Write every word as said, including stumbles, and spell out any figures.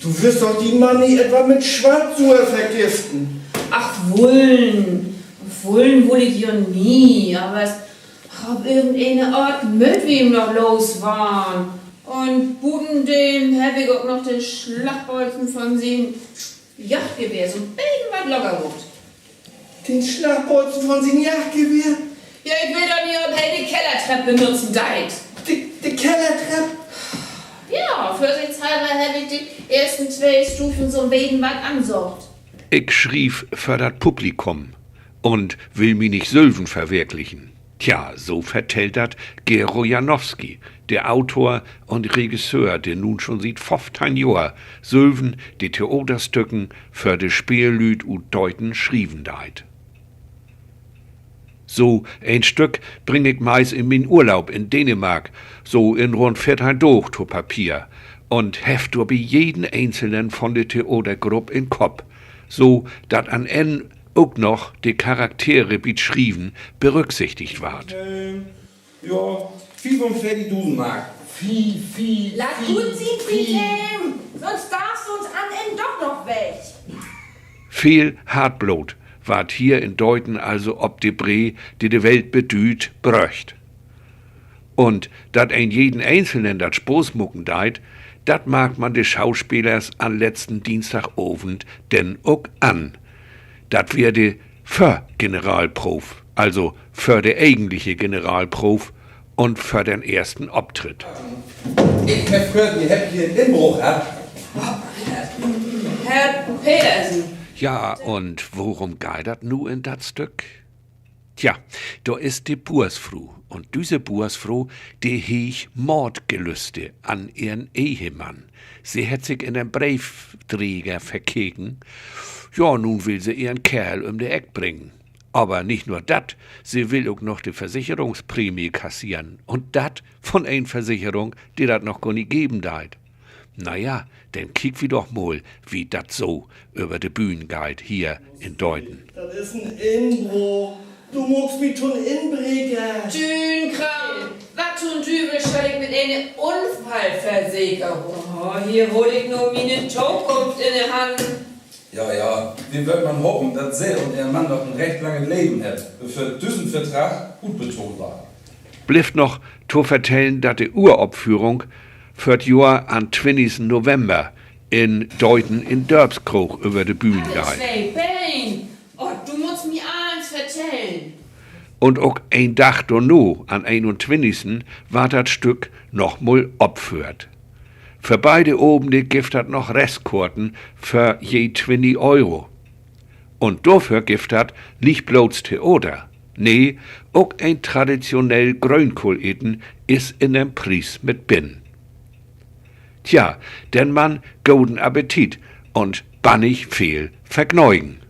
Du wullt doch dien Mann nich etwa mit Swattsuur vergiften? Ach, wullen, wullen wull ik jo nie, aver op irgendene Oort mööt wi em noch loswarrn. Un butendem heff ik ok noch den Slagbolzen von sien Jagdgewehr so'n beten wat locker maakt. Den Slagbolzen von sien Jagdgewehr? Ja, ik weet doch nich, of he de Kellertrepp benutzen deit. De, de Kellertrepp? Ja, vörsichtshalver heff ik de eersten twee Stufen so'n beten wat ansagt. Ik schriev för dat Publikum un will mi nich sülven verwirklichen. Tja, so vertellt dat Gero Janowski, de Autor un Regisseur, de nu schon siet föffteihn Johr sülven de Theaterstücken för de Speellüüd ut Deuten schrieven deit. So een Stück bring ik meist in mien Urlaub in Dänemark, so in rund veerteihn Daag to Papier un heff dorbi jeden eenzelnen von de Theatergrupp in Kopp, so dat an Enn ok noch de Charaktere bi't Schrieven berücksichtigt warrt. Ja, fiefunveertigdusend Mark. Laat gut sien, Friedhelm, sünst darvst du uns an Enn doch noch weg. Veel Hartbloot warrt hier in Deuten also op de Bree, de de Welt bedüüdt, bröcht. Un dat een jeden Eenzelnen dat Spaaß maken deit, dat markt man de Schauspelers an letzten Diensdagavend denn ok an. Dat weer de Vörgeneralproov, also vör de egentliche Generalproov un vör den eersten Optritt. Ik heff höört, ji hebbt hier en Inbruch hatt. Herr Petersen. Ja, un worum geiht dat nu in dat Stück? Tja, dor is de Buersfru. Un düsse Buersfru, de heeg Moordgelüste an ehren Ehemann. Se hett sik in den Breefdreger verkeken. Ja, nu will se ehren Keerl üm de Eck bringen. Aver nich nur dat, se will ok noch de Versicherungsprämie kassieren. Un dat von en Versicherung, de dat noch gor nich geven deit. Na ja, denn kiek wi doch mal, wie dat so över de Bühn geiht hier in Deuten. Dat is en Inbruch. Du maakst mi to'n Inbreker. Düünkraam, wat to'n Düvel schall ik mit ene Unfallversekerung? Oh, hier hool ik nu miene Tokunft in de Hand. Ja, ja, wi wüllt man hapen, dat Se un Ehr Mann noch en recht langet Leven hebbt, bevör düssen Verdrag utbetahlt warrt. Blifft noch to vertellen, dat de Uropführung för't Johr an'n twintigsten November in Deuten in Dörpskroog över de Bühn geiht. Oh, du muttst mi allens vertellen. Un ok een Dag dorna, an'n eenuntwintigsten, warrt dat Stück noch mal opföhrt. För beide Avende gifft dat noch Restkorten för je twintig Euro. Un dorför gifft dat nich blots Theater. Nee, ok en traditionell Gröönkohleten is in den Pries mit binnen. Tja, denn man goden Appetit un bannig veel Vergnögen.